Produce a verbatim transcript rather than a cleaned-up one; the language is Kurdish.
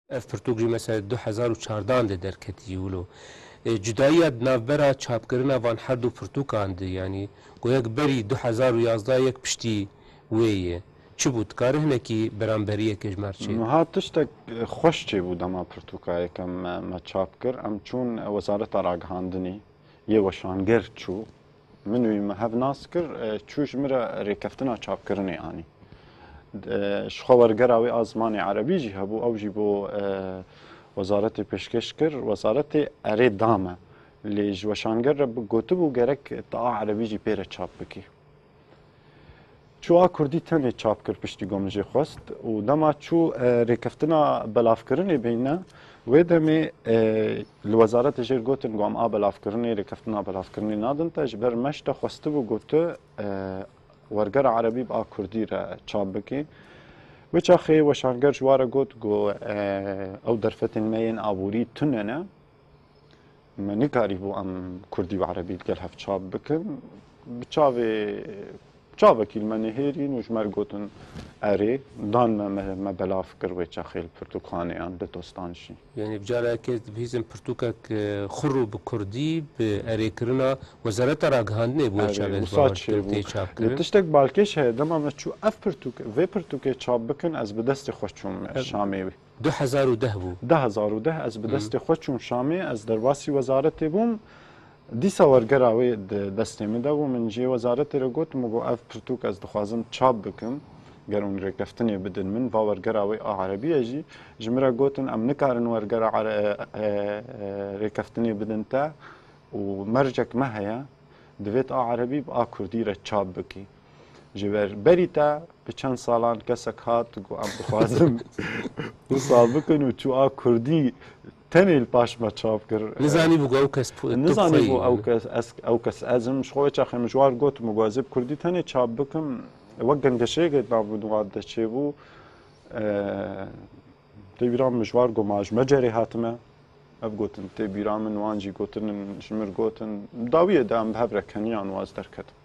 Ev pirtûk jî mesela du hezar û çardan de derketî wilo. E, cudayiya di navbera çapkirina van her du pirtûkan de, yanî ku yek berî du hezar û yazdeh, yek piştî wê ye. Çi bû? Dikare hinekî beramberiyekê ji me re çê? Niha tiştek, e, xweş çêbû dema pirtûka yekem me, me çap kir. Em çûn, e, Wezareta Ragihandinê yê weşanger çû. Min û me hev nas kir, e, çû ji min re rêkeftina çapkirinê anî. E, ji xwe wergera wê a zimanê erebî jî hebû, ew jî bo, e, wezaretê pêşkêş kir, wezaretê erê da me. Lê ji weşanger re bi-, gotibû gerek ti a erebî jî pê re çap bikî. Çû a kurdî tenê çap kir piştî ku min jê xwest û dema çû, e, rêkeftina belavkirinê beyne, wê demê, e, li wezaretê jê re gotin ku em a belavkirinê, rêkeftina belavkirinê nadin te, ji ber me ji te xwestibû ku tu, e, wergera erebî bi a kurdî re çap bikî. Wê çaxê weşanger ji wa re got ku, e, ew derfetên me yên aborî tune ne. Me nikarîbû em kurdî û erebî li gel hev çap bikin. Bi çavê, çavekî li me nihêrîn û ji me re gotin erê, dan me, me, me belav kir wê çaxê li pirtûkxaneyan li Dostan jî. Yanî bi carekê dibihîzin pirtûkek, e, xur û bi kurdî, bi erêkirina Wezareta Ragihandinê bi wê Erê, çavê wisa bawer çêbû. Tê çap Lê kirin. Tiştek balkêş heye, dema me çû ev pirtûk, vê pirtûkê çap bikin, ez bi destê xwe çûm Ev- Şamê wî. Du hezar û deh bû. Du hezar û deh ez bi Hı. destê xwe çûm Şamê, ez derbasî wezaretê bûm. Dîsa wergera wê di destê min de bû. Min jê wezaretê re got, min got, ev pirtûk ez dixwazim çap bikim. Ger hûn rêkeftinê bidin min, va wergera wê a erebî ye jî. Ji min re gotin, em nikarin wergera ere-, e, e, e, rêkeftinê bidin te û mercek me heye. Divêt a erebî bi a kurdî re çap bikî. Ji ber berî te bi çend salan kesek hat got, em dixwazin wisa bikin û çû a kurdî tenê li paş me çap kir. Nizanî bû ku ew kes pu-, tu Nizanî bû xweyî, ew yani. kes, ez, ew kes ez im. Ji xwe çaxê min ji war got, min got, ez ê bi kurdî tenê çap bikim. Wek gengeşeyekê navbûn wan de çêbû. E, Tê bîra min ji war got, ma ji me cerê hatime. Ev gotin, tê bîra min, wan jî gotinin, ji min gotin. Dawiyê de em bi hev re keniyan û ez derketim.